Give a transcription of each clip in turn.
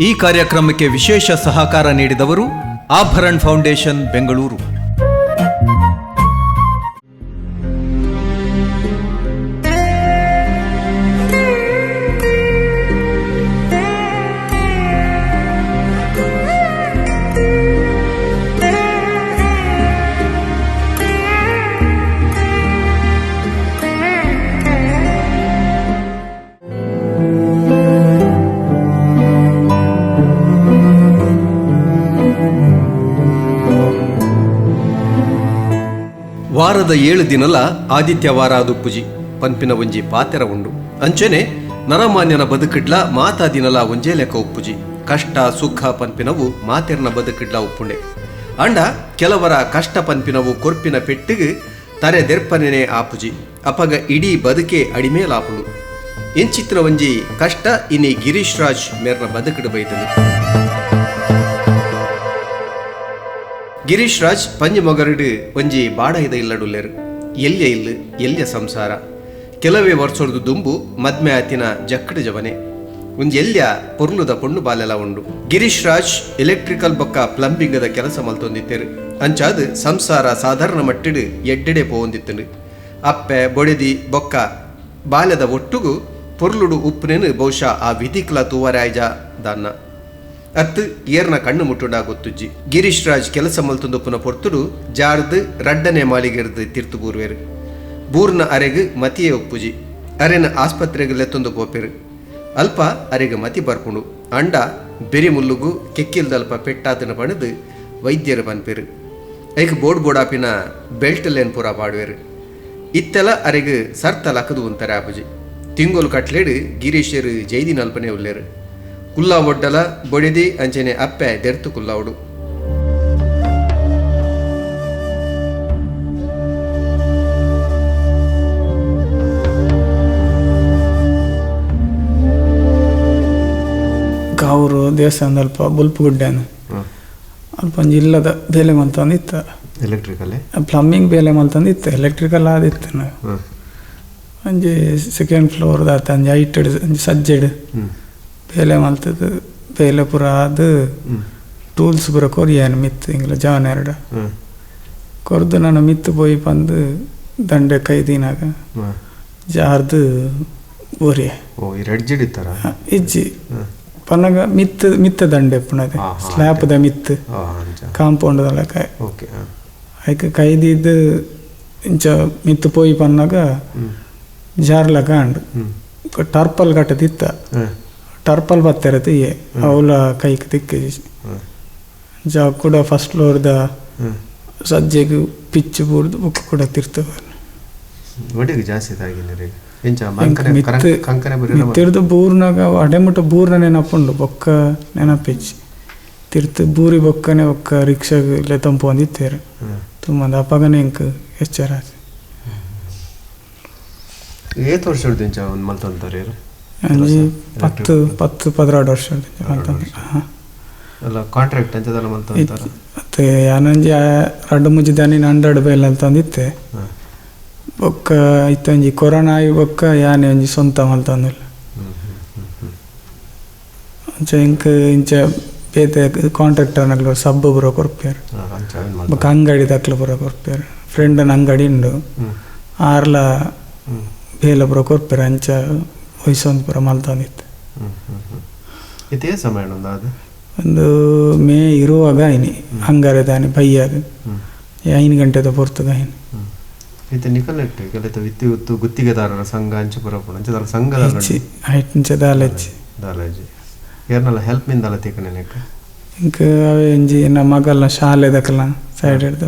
ಈ ಕಾರ್ಯಕ್ರಮಕ್ಕೆ ವಿಶೇಷ ಸಹಕಾರ ನೀಡಿದವರು ಆಭರಣ್ ಫೌಂಡೇಶನ್, ಬೆಂಗಳೂರು. ವಾರದ 7 ದಿನಲ ಆದಿತ್ಯವಾರ ಅದು ಪುಜಿ ಪನ್ಪಿನ ಒಂಜಿ ಪಾತೆರ ಉಂಡು. ಅಂಚನೆ ನರಮಾನ್ಯನ ಬದುಕಿಡ್ಲ ಮಾತಾ ದಿನಲ ಒಂಜೇ ಲೆಕ್ಕ ಉಪ್ಪುಜಿ. ಕಷ್ಟ ಸುಖ ಪನ್ಪಿನವು ಮಾತೆರ್ನ ಬದುಕಿಡ್ಲ ಉಪ್ಪುಂಡೆ. ಅಂಡ ಕೆಲವರ ಕಷ್ಟ ಪನ್ಪಿನವು ಕೊರ್ಪಿನ ಪೆಟ್ಟಿಗೆ ತರೆ ದೆರ್ಪನೇ ಆಪುಜಿ. ಅಪಗ ಇಡೀ ಬದುಕೆ ಅಡಿಮೇಲಾಪುಂಡು. ಇಂಚಿತ್ರ ಒಂಜಿ ಕಷ್ಟ ಇನಿ ಗಿರೀಶ್ ರಾಜ್ ಮೇರ್ನ ಬದುಕಿಡು ಬೈತನು. ಗಿರೀಶ್ ರಾಜ್ ಪಂಜಿ ಮೊಗರುಡು ಒಂಜಿ ಬಾಡೈದ ಇಲ್ಲಡುಲ್ಲೆರು. ಎಲ್ಯ ಇಲ್ಲು ಎಲ್ಯ ಸಂಸಾರ. ಕೆಲವೇ ವರ್ಷದ ದುಂಬು ಮದ್ಮೆ ಆತಿನ ಜಕ್ಕಡು ಜವನೆ ಒಂಜಿ ಎಲ್ಯ ಪೊರ್ಲುದ ಪೊಣ್ಣು ಬಾಲೆಲ ಉಂಡು. ಗಿರೀಶ್ ರಾಜ್ ಎಲೆಕ್ಟ್ರಿಕಲ್ ಬೊಕ್ಕ ಪ್ಲಂಬಿಂಗದ ಕೆಲಸ ಮಲ್ತೊಂದಿತ್ತೇರು. ಅಂಚಾದ್ ಸಂಸಾರ ಸಾಧಾರಣ ಮಟ್ಟಿಡು ಎಡ್ಡೆಡೆ ಪೋವೊಂದಿತ್ತನು. ಅಪ್ಪೆ ಬೊಡೆದಿ ಬೊಕ್ಕ ಬಾಲ್ಯದ ಒಟ್ಟುಗು ಪೊರ್ಲುಡು ಉಪ್ಪುನೇನು ಬಹುಶಃ ಆ ವಿಧಿಕ್ಲ ತೂವರಾಯ್ಜ ದಾನ್ನ ಅತ್ತು ಏರ್ನ ಕಣ್ಣು ಮುಟ್ಟುಂಡ ಗೊತ್ತುಜ್ಜಿ. ಗಿರೀಶ್ ರಾಜ್ ಕೆಲಸ ಮಲ್ತೊಂದುಪ್ಪುನ ಪೊರ್ತುಡು ಜಾರ್ದು ರಡ್ಡನೆ ಮಾಳಿಗೆರ್ದು ತಿರ್ತು ಬೂರ್ವೇರು. ಬೂರ್ನ ಅರೆಗ್ ಮತಿಯೇ ಒಪ್ಪುಜಿ. ಅರೆನ ಆಸ್ಪತ್ರೆಗೆ ಲೆತ್ತೊಂದು ಪೋಪೆರು. ಅಲ್ಪ ಅರೆಗ್ ಮತಿ ಬರ್ಪುಂಡು. ಅಂಡ ಬೆರಿ ಮುಲ್ಲುಗು ಕೆಕ್ಕಿಲ್ದಲ್ಪ ಪೆಟ್ಟಾತನ ಪಣದು ವೈದ್ಯರು ಪನ್ಪೆರು. ಐಕ್ ಬೋರ್ಡ್ ಬೋಡಾಪಿನ ಬೆಲ್ಟ್ ಲೇನ್ ಪೂರ ಪಾಡುವೆರು. ಇತ್ತೆಲ ಅರೆಗ್ ಸರ್ತ ಲಕದು ಉಂತಾರೆ ಆಪುಜಿ. ತಿಂಗೊಲು ಕಟ್ಲೇಡು ಗಿರೀಶರು ಜೈದಿನಲ್ಪನೆ ಉಲ್ಲೇರು. ಕುಲ್ಲಾ ಒಡ್ಡಲ ಬೊಡೆದಿ ಅಂಚನೆ ಅಪ್ಪೆ ದೆರ್ತು ಕುಲ್ಲಾವುಡು. ಕಾವೂರು ದೇವಸ್ಥಾನದ ಅಲ್ಪ ಬೊಲ್ಪು ಗುಡ್ಡೆನು ಅಲ್ಪ ಒಂಜಿ ಇಲ್ಲದ ಬೇಲೆ ಮಲ್ತೊಂದಿತ್ತ. ಎಲೆಕ್ಟ್ರಿಕಲ್ ಪ್ಲಂಬಿಂಗ್ ಬೇಲೆ ಮಲ್ತೊಂದಿತ್ತು, ಎಲೆಕ್ಟ್ರಿಕಲ್ ಆದಿತ್ತು. ಒಂಜಿ ಸೆಕೆಂಡ್ ಫ್ಲೋರ್ ದಾತ ಒಂಜಿ ಹೈಟೆಡ್ ಒಂಜಿ ಸಜ್ಜೆಡ್ ಬೇಲೆ ಮಲ್ತದ್ದು. ಬೇಲೆ ಪೂರ ಆದ್ ಟೂಲ್ಸ್ ಪೂರ ಕೊರಿಯಾನ ಮಿತ್ತು ಇಂಗ್ಲ ಜವನೆರಡ ಕೊರ್ದು ನಾನು ಮಿತ್ತು ಪೋಯಿ ಪಂದು ದಂಡೆ ಕೈ ದೀನಾಗ ಜಾರ್ದು ಬೋರಿಯೆ. ಇಜ್ಜಿ ಪನ್ನಗ ಮಿತ್ತು ಮಿತ್ತ ದಂಡೆ ಪುಣದೆ ಸ್ಲ್ಯಾಪ್ದ ಮಿತ್ತು ಕಾಂಪೌಂಡ್ ದಲಕ ಐಕ್ ಕೈದಿದ್ದು ಇಂಚ ಮಿತ್ತು ಪೋಯಿ ಪನ್ನಾಗ ಜಾರ್ಲಕ ಅಂಡು ಟರ್ಪಲ್ ಕಟ್ಟದಿತ್ತ. ಟರ್ಪಲ್ ಬತ್ತಿರತ್ತೆ ಏ ಅವಲ ಕೈಕ್ ತಿಕ್ಕಿ ಜಾ ಕೂಡ ಫಸ್ಟ್ ಫ್ಲೋರ್ದ ಸಜ್ಜೆಗೆ ಪಿಚ್ಚು ಬೂರ್ದು ಬುಕ್ ಕೂಡ ತಿರ್ತವೆ. ಮಿತ್ತಿರ್ದು ಬೂರ್ನಾಗ ಅಡೆಮುಟ್ಟ ಬೂರ್ನ ನೆನಪುಂಡು. ಬೊಕ್ಕ ನೆನಪಿಚ್ಚಿ ತಿರ್ತು ಬೂರಿ ಬೊಕ್ಕನೆ ಬೊಕ್ಕ ರಿಕ್ಷಾಗ್ ಲೆತ್ತೊಂಪು ಒಂದಿತ್ತೇರು ತುಂಬ ಅಪ್ಪಗನೆ ಇಂಕ್ ಎಚ್ಚರ. ಒಂಜಿ 10 10 12 ವರ್ಷ. ಕಾಂಟ್ರಾಕ್ಟ್ ಮತ್ತೆ ಯಾನೊಂಜಿ ರಡ್ಡು ಮುಜಿ ದನಿ ನಂಡಾಡು ಬೇಲೆ ಅಂತಂದಿತ್ತೆ. ಬೊಕ್ಕ ಇತ್ತೊಂಜಿ ಕೊರೋನಾ ಆಯಿ ಬೊಕ್ಕ ಯಾನೆ ಒಂಜಿ ಸ್ವಂತ ಮಲ್ತೊಂದಿಲ್ಲ. ಅಂಚ ಇಂಕ್ ಇಂಚ ಬೇತೆ ಕಾಂಟ್ರಾಕ್ಟರ್ನಕ್ಲು ಸಬ್ಬು ಪೂರ ಕೊರ್ಪೇರು. ಬೊಕ್ಕ ಅಂಗಡಿ ದಕ್ಲು ಪೂರ ಕೊರ್ಪೇರು. ಫ್ರೆಂಡನ ಅಂಗಡಿ ಉಂಡು, ಆರ್ಲ ಬೇಲೆ ಪೂರ ಕೊರ್ಪೇರು. ಅಂಚ ವಯಸ್ಸೊಂದು ಪೂರ ಮಲ್ತೊಂದಿತ್ತು. ಒಂದು ಮೇ ಇರುವಾಗ ಐನಿ ಅಂಗಾರೆ ದಾನಿ ಬೈಯಾಗ 5 ಗಂಟೆದ ಪೊರ್ತುಗ ಐನಿ. ಗುತ್ತಿಗೆದಾರರ ಸಂಘ ಅಂಚ ಪೂರ ಸಂಘ ಅಂಚ ದಾಲಜ್ಜಿ ಹೆಲ್ಪ್ ಮಿಂದಾಲ ತಿಕ್ಕನೆ ಇಂಕ್ ಅವೇ ಒಂಜಿ ಎನ್ನ ಮಗಲ್ನ ಶಾಲೆ ದಕ್ಲ ಸೈಡ್ ಹಿಡ್ದು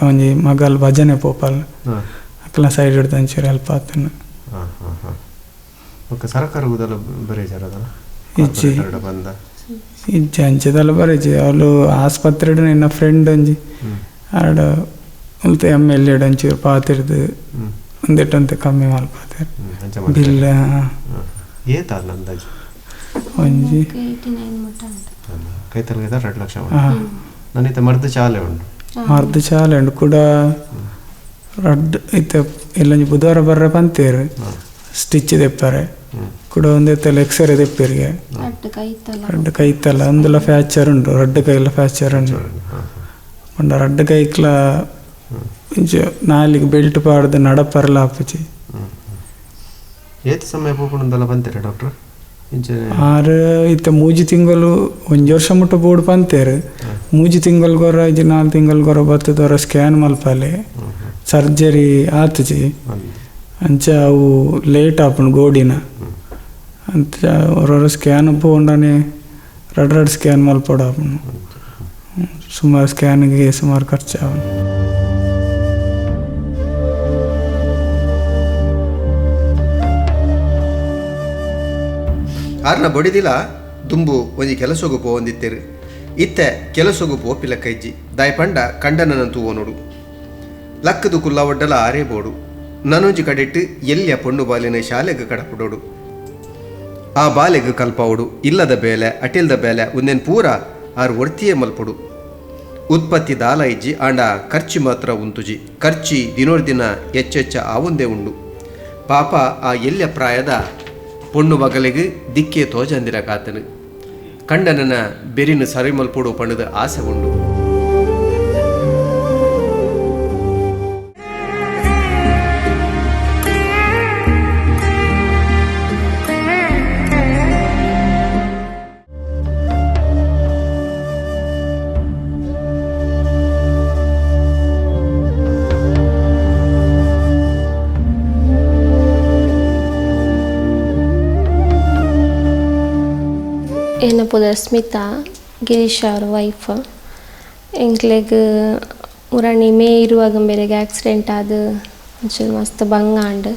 ಒಂಜಿ ಮಗಲ್ ಭಜನೆ ಪೋಪಲ್ ಅಕ್ಲ ಸೈಡ್ ಹಿಡ್ದು ಒಂಚೂರು ಹೆಲ್ಪ್ ಆತನ. ಸರ್ಕಾರ ಇಜ್ಜಿ ಇಜ್ಜಿ ಅಂಚೆದಲ್ಲ ಬರೇಜಿ. ಅವಳು ಆಸ್ಪತ್ರೆ ನಿನ್ನ ಫ್ರೆಂಡ್ ಒಂಜಿ ಆಡ ಉಲ್ತ ಎಮ್ ಎಲ್ ಎಡ್ ಒಂಚೂರು ಪಾತಿರ್ದು ಒಂದೆಟ್ಟಂತೆ ಕಮ್ಮಿ ಮಲ್ಪಾತೇರು ಬಿಲ್. ಒಂಜಿ ಮರ್ದು ಚಾಲೆ ಉಂಡು ಕೂಡ ರಡ್ಡು ಇತ್ತೆ ಎಲ್ಲೊಂಜಿ ಬುಧವಾರ ಬರ್ರೆ ಪಂತೇರು ಸ್ಟಿಚ್ ದೆಪ್ಪರೆ. ಕೂಡ ಒಂದೆತ್ತಲ್ಲ ಎಕ್ಸ್ರೇ ತೆಪ್ಪರಿಗೆ ರಡ್ಡು ಕೈತಲ್ಲ ಅಂದುಲ ಫ್ಯಾಕ್ಚರ್ ಉಂಡು ರಡ್ಡು ಕೈಲ ಫ್ಯಾಕ್ಚರ್ ಉಂಡು ಪಂಡ ರಡ್ಡು ಕೈಕ್ಲ ಇಂಚ ನಾಲಿಗೆ ಬೆಲ್ಟ್ ಪಾಡ್ದು ನಡಪರಲ ಆಪುಜಿ. ಏತ್ ಸಮಯ ಪೋಪುಂಡಲ್ಲ ಬಂತೀರ ಡಾಕ್ಟರ್? ಆರು ಇತ್ತ ಮೂಜಿ ತಿಂಗಳು ಒಂಜಿ ವರ್ಷ ಮುಟ್ಟ ಬೋಡು ಪಂತೇರು. ಮೂಜಿ ತಿಂಗಳು ಗೊರ ಇಜ್ಜಿ 4 ತಿಂಗಳು ಗೊರ ಬತ್ತದೊರ ಸ್ಕ್ಯಾನ್ ಮಲ್ಪಾಲೆ ಸರ್ಜರಿ ಆತುಜಿ. ಅಂಚ ಅವು ಲೇಟ್ ಆಪುಂಡು ಗೋಡಿನ ಅಂಚ ಒರೊರ ಸ್ಕ್ಯಾನ್ ಪೋಂಡನೆ ರಡ್ ರಡ್ ಸ್ಕ್ಯಾನ್ ಮಲ್ಪೊಡು ಆಪುಂಡು. ಸುಮಾರು ಸ್ಕ್ಯಾನ್ಗೆ ಸುಮಾರು ಖರ್ಚು ಆಪುಂಡು. ಆರ್ನ ಬೊಡಿದಿಲ ದುಂಬು ಒಂಜಿ ಕೆಲಸೊಗು ಪೋವೊಂದಿತ್ತೇರು. ಇತ್ತೆ ಕೆಲಸೊಗು ಪೋಪಿಲ ಕೈಜಿ ದಾಯಪಂಡ ಕಂಡನನ ತೂವೊನೊಡು ಲಕ್ಕದು ಕುಲ್ಲವಡ್ಡಲ ಆರೇ ಬೋಡು ನನೊಂಜಿ ಕಡೆಟ್ಟು ಎಲ್ಲಿಯ ಪೊಣ್ಣು ಬಾಲಿನ ಶಾಲೆಗೆ ಕಡಪುಡೋಡು ಆ ಬಾಲೆಗೆ ಕಲ್ಪಾವುಡು ಇಲ್ಲದ ಬೇಲೆ ಅಟಿಲ್ದ ಬೇಲೆ ಒಂದೇನು ಪೂರ ಆರು ಒರ್ತಿಯೇ ಮಲ್ಪೊಡು. ಉತ್ಪತ್ತಿ ದಾಲ ಇಜ್ಜಿ ಆಂಡ ಖರ್ಚಿ ಮಾತ್ರ ಉಂತುಜಿ. ಖರ್ಚಿ ದಿನೋರ್ದಿನ ಹೆಚ್ಚೆಚ್ಚ ಆವೊಂದೇ ಉಂಡು. ಪಾಪ ಆ ಎಲ್ಲಿಯ ಪ್ರಾಯದ ಪೊಣ್ಣು ಮಗಲಿಗೆ ದಿಕ್ಕೇ ತೋಜಂದಿರ ಕಾತನು ಕಂಡನನ ಬೆರಿನ ಸರಿ ಮಲ್ಪೊಡು ಪಣದ ಆಸೆ ಉಂಡು. ಎನ್ನ ಸ್ಮಿತಾ ಗಿರೀಶ್ ಅವ್ರ ವೈಫ್. ಎಂಕ್ಲೆಗ್ ಮುರಣಿ ಮೇ ಇರುವಾಗ ಬೇರೆಗೆ ಆಕ್ಸಿಡೆಂಟ್ ಆದ ಒಂಚೂರು ಮಸ್ತ್ ಬಂಗ ಆಂಡ್.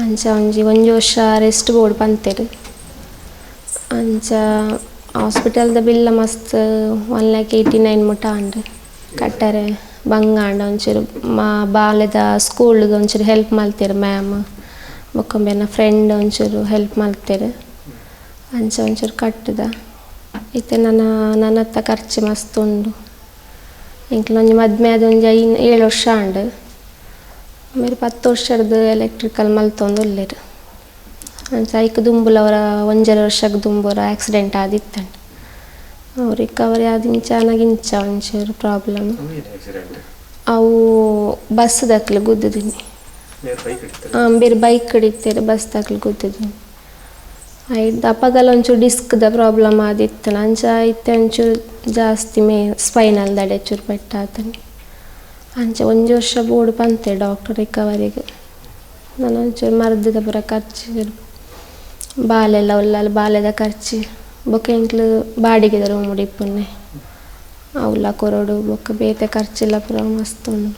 ಅಂಚ ಒಂಜಿ ಒಂಜಿ ವರ್ಷ ರೆಸ್ಟ್ ಬೋರ್ಡ್ ಪಂತೇರು. ಅಂಚ ಹಾಸ್ಪಿಟಲ್ದ ಬಿಲ್ಲ ಮಸ್ತ್ 1,89,000 ಮುಟ ಆಂಡ್ ಕಟ್ಟರೆ ಬಂಗ ಆಂಡ್. ಒಂಚೂರು ಮಾ ಬಾಲೆದ ಸ್ಕೂಲ್ಗೆ ಒಂಚೂರು ಹೆಲ್ಪ್ ಮಲ್ತೇರು ಮ್ಯಾಮ್ ಬೊಕ್ಕೊಂಬೆನ ಫ್ರೆಂಡ್ ಒಂಚೂರು ಹೆಲ್ಪ್ ಮಲ್ತೇರು. ಅಂಚ ಒಂಚೂರು ಕಟ್ಟದ ಇತ್ತೆ ನನ್ನ ನನ್ನತ್ತ ಖರ್ಚು ಮಸ್ತ್ ಉಂಡು. ಎಂಕ್ಲ ಒಂಜಿ ಮದ್ಮೆ ಆದ್ ಒಂಜಿ 5 7 ವರ್ಷ ಆಂಡ್. ಆಮೇಲೆ 10 ವರ್ಷದ ಎಲೆಕ್ಟ್ರಿಕಲ್ ಮಲ್ತೊಂದು ಉಲ್ಲೆರ್. ಅಂಚ ಐಕ್ ದುಂಬುಲ ಅವರ 1.5 ವರ್ಷಕ್ಕೆ ದುಂಬುರ ಆಕ್ಸಿಡೆಂಟ್ ಆದಿತ್ತಂಡ್. ಅವು ರಿಕವರಿ ಆದ್ ಇಂಚ ಇಂಚ ಒಂಚೂರು ಪ್ರಾಬ್ಲಮ್. ಅವು ಬಸ್ ದಕ್ಲು ಗುದ್ದುದಿನಿ, ಬೇರೆ ಬೈಕ್ ಹಿಡಿತೇರು ಬಸ್ ದಕ್ಲು ಗುದ್ದುದಿನಿ. ಐದು ಅಪಗಲ ಒಂಚೂರು ಡಿಸ್ಕ್ದ ಪ್ರಾಬ್ಲಮ್ ಆದಿತ್ತು. ಅಂಚ ಇತ್ತೆ ಒಂಚೂರು ಜಾಸ್ತಿ ಮೇ ಸ್ಪೈನಲ್ ದಡೆ ಚೂರು ಪೆಟ್ಟಾತನೆ. ಅಂಚ ಒಂಜಿ ವರ್ಷ ಬೋಡು ಪಂತೆ ಡಾಕ್ಟರ್ ರಿಕವರಿಗೆ. ನಾನು ಒಂಚೂರು ಮರ್ದದ ಪೂರ ಖರ್ಚು ಬಾಲೆಲ್ಲ ಉಲ್ಲಲ್ಲ ಬಾಲೆದ ಖರ್ಚು ಬೊಕ್ಕ ಎಂಕ್ಲು ಬಾಡಿಗೆದ ರೂಮ್ ಇಪ್ಪುನ್ನೆ ಅವುಲ ಕೊರೊಡು ಬೊಕ್ಕ ಬೇತೆ ಖರ್ಚೆಲ್ಲ ಪೂರ ಮಸ್ತ್ ಉಂಡು.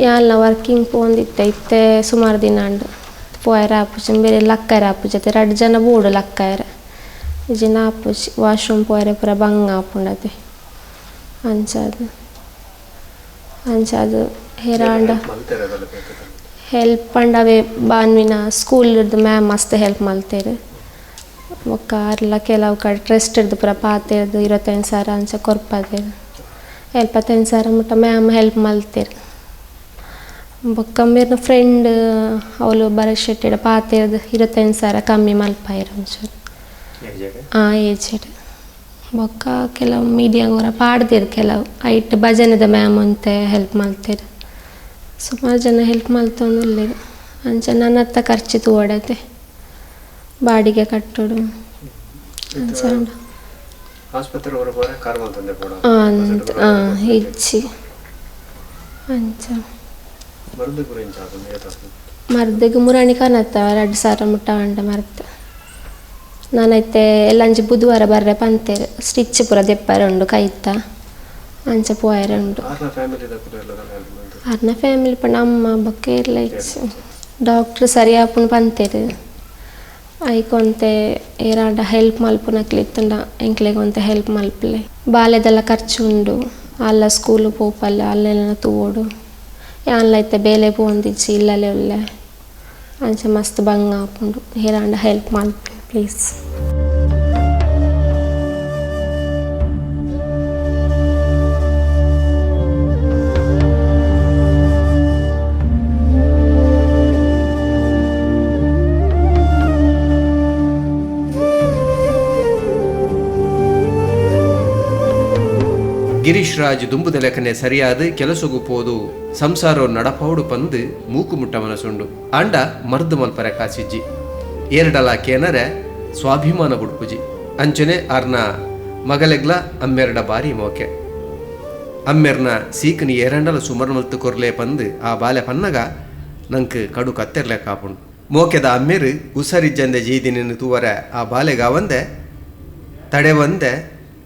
ಯಾನ್ಲ ವರ್ಕಿಂಗ್ ಪೋಂದಿತ್ತೆ ಇತ್ತೆ ಸುಮಾರು ದಿನ ಅಂಡು ಪೋಯರ ಆಪುಜಿ ಬೇರೆ ಲಕ್ಕಾಯರ ಆಪುಜಿ ಅತ್ತೆ ರಡ್ಡು ಜನ ಬೋಡು ಲಕ್ಕಾಯರ ಇಜ್ಜಿಂಡ ಆಪುಜಿ ವಾಶ್ರೂಮ್ ಪೋಯರೆ ಪೂರ ಬಂಗ ಆಪುಂಡತೆ. ಅಂಚಾದ್ ಅಂಚಾದ್ ಹೇರಾಂಡ ಹೆಲ್ಪ್ ಪಂಡ ಅವೇ ಬಾನ್ವಿನ ಸ್ಕೂಲ್ದು ಮ್ಯಾಮ್ ಮಸ್ತ್ ಹೆಲ್ಪ್ ಮಲ್ತೇರು. ಬೊಕ್ಕ ಅರ್ಲ ಕೆಲವು ಕಡೆ ಟ್ರಸ್ಟ್ ಪೂರ ಪಾತೆರ್ದು 25,000 ಅಂಚ ಕೊರ್ಪಾದೇರು 75,000 ಮುಟ್ಟ ಮ್ಯಾಮ್ ಹೆಲ್ಪ್ ಮಲ್ತೇರು. ಬೊಕ್ಕ ಮೇರ್ನ ಫ್ರೆಂಡ್ ಅವಳು ಭರತ್ ಶೆಟ್ಟಿಡ ಪಾತೆರ್ದು 25,000 ಕಮ್ಮಿ ಮಲ್ಪಾಯೆರ್ ಒಂಚೂರು ಏಜೆಡ್. ಬೊಕ್ಕ ಕೆಲವು ಮೀಡಿಯಾಗೋರ ಪಾಡ್ದೇರು ಕೆಲವು ಐಟ್ ಭಜನೆದ ಮ್ಯಾಮ್ ಅಂತೆ ಹೆಲ್ಪ್ ಮಲ್ತೇರು. ಸುಮಾರು ಜನ ಹೆಲ್ಪ್ ಮಲ್ತೊಂದು ಉಲ್ಲೆರ್. ಅಂಚ ನನ್ನತ್ತ ಖರ್ಚು ತೂವಡತೆ ಬಾಡಿಗೆ ಕಟ್ಟೋಡು ಅಂಚ ಇಜ್ಜಿ. ಅಂಚ ಮರ್ದಗ್ ಮುರಾಣಿ ಕನತ್ತ 2,000 ಮುಟ್ಟ ಆಂಡ ಮರ್ದ್. ನಾನೈತೆ ಎಲ್ಲಂಜಿ ಬುಧವಾರ ಬರ್ರೆ ಪಂತೇರು ಸ್ಟಿಚ್ ಪೂರ ದೆಪ್ಪರೆ ಉಂಡು ಕೈತ ಅಂಚ ಪೋಯರೆ ಉಂಡು. ಅರ್ನ ಫ್ಯಾಮಿಲಿ ಪಂಡ ಅಮ್ಮ ಬೊಕ್ಕ ಏರ್ಲ ಇಜ್ಜಿ. ಡಾಕ್ಟ್ರ್ ಸರಿ ಆಪುಂಡು ಪಂತೇರು. ಐಕೊಂತೆ ಏರಾಂಡ ಹೆಲ್ಪ್ ಮಲ್ಪುನಕ್ಲು ಇತ್ತುಂಡ ಎಂಕ್ಲೆಗ್ ಒಂತೆ ಹೆಲ್ಪ್ ಮಲ್ಪಲೆ. ಬಾಲೆದೆಲ್ಲ ಖರ್ಚು ಉಂಡು ಅಲ್ಲ ಸ್ಕೂಲು ಪೋಪಲ್ಲ ಅಲ್ಲೆಲ್ಲ ತೂವೊಡು. ಯಾನ್ಲ ಇತ್ತೆ ಬೇಲೆ ಪೋವೊಂದಿಜ್ಜಿ ಇಲ್ಲಲೇ ಉಲ್ಲೆ. ಅಂಚ ಮಸ್ತ್ ಬಂಗ ಆಪುಂಡು. ಏರಾಂಡ ಹೆಲ್ಪ್ ಮಲ್ಪಲೆ ಪ್ಲೀಸ್. ಗಿರೀಶ್ ರಾಜ್ ದುಂಬುದ ಲೆಕ್ಕನೆ ಸರಿಯಾದ ಕೆಲಸಗು ಪೋದು ಸಂಸಾರ ನಡಪೌಡು ಪಂದು ಮೂಕು ಮುಟ್ಟ ಮನಸುಂಡು. ಆಂಡ ಮರ್ದು ಮಲ್ಪರೆ ಕಾಸಿಜ್ಜಿ. ಏರಡಲ ಕೇನರೆ ಸ್ವಾಭಿಮಾನ ಬುಡ್ಪುಜಿ. ಅಂಚನೆ ಆರ್ನ ಮಗಲೆಗ್ಲ ಅಮ್ಮೆರಡ ಬಾರಿ ಮೋಕೆ. ಅಮ್ಮೆರ್ನ ಸೀಕನಿ ಏರಂಡಲ ಸುಮರ್ ಮಲ್ತು ಕೊರ್ಲೆ ಪಂದು ಆ ಬಾಲೆ ಪನ್ನಗ ನಂಗೆ ಕಡು ಕತ್ತೆರ್ಲೆ ಕಾಪುಂಡು. ಮೋಕೆದ ಅಮ್ಮೆರು ಉಸರಿಜ್ಜಂದೆ ಜೀದಿನ ತೂವರೆ ಆ ಬಾಲೆಗಾವಂದೆ ತಡೆವಂದೆ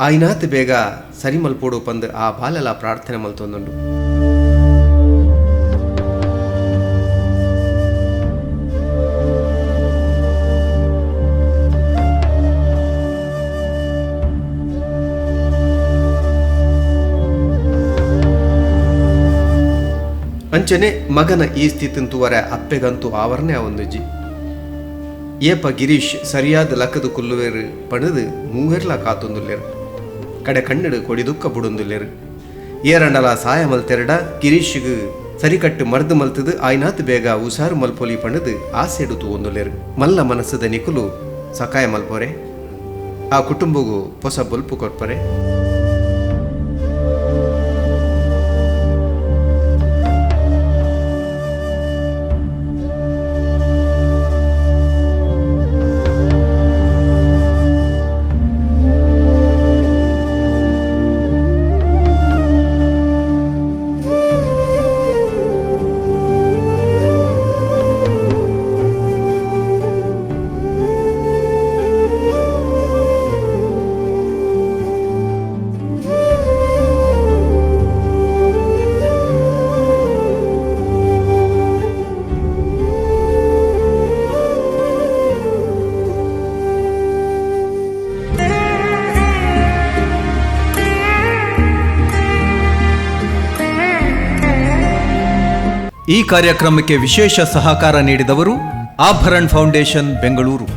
ಆಯ್ನಾತ್ ಬೇಗ ಸರಿ ಮಲ್ಪೋಡು ಪಂದು ಆ ಬಾಲೆಲ ಪ್ರಾರ್ಥನೆ ಮಲ್ತೊಂದುಂಡು. ಅಂಚನೆ ಮಗನ ಈ ಸ್ಥಿತಿಂತುವರೆ ಅಪ್ಪೆಗಂತೂ ಆವರಣೆ ಒಂದುಜ್ಜಿ. ಏಪ ಗಿರೀಶ್ ಸರಿಯಾದ ಲಕ್ಕದು ಕುಲ್ಲುವೆರು ಪಣದು ಮೂವೆರ್ಲ ಕಾತೊಂದುಲ್ಲೇರು. ಕಡೆ ಕಣ್ಣಡು ಕೊಡಿ ದುಃಖ ಬುಡೊಂದುಲ್ಲೇರು. ಏರಂಡಲ ಸಾಯ ಮಲ್ತೆರಡ ಗಿರೀಶ್ಗ್ ಸರಿಕಟ್ಟು ಮರ್ದು ಮಲ್ತದು ಆಯ್ನಾತ್ ಬೇಗ ಉಸಾರು ಮಲ್ಪೊಲಿ ಪಣದು ಆಸೆಡು ತೂವೊಂದುಲ್ಲೇರು. ಮಲ್ಲ ಮನಸ್ಸದ ನಿಕುಲು ಸಕಾಯ ಮಲ್ಪೋರೆ, ಆ ಕುಟುಂಬಗೂ ಹೊಸ ಬೊಲ್ಪು ಕೊರ್ಪರೆ. ಈ ಕಾರ್ಯಕ್ರಮಕ್ಕೆ ವಿಶೇಷ ಸಹಕಾರ ನೀಡಿದವರು ಆಭರಣ್ ಫೌಂಡೇಶನ್, ಬೆಂಗಳೂರು.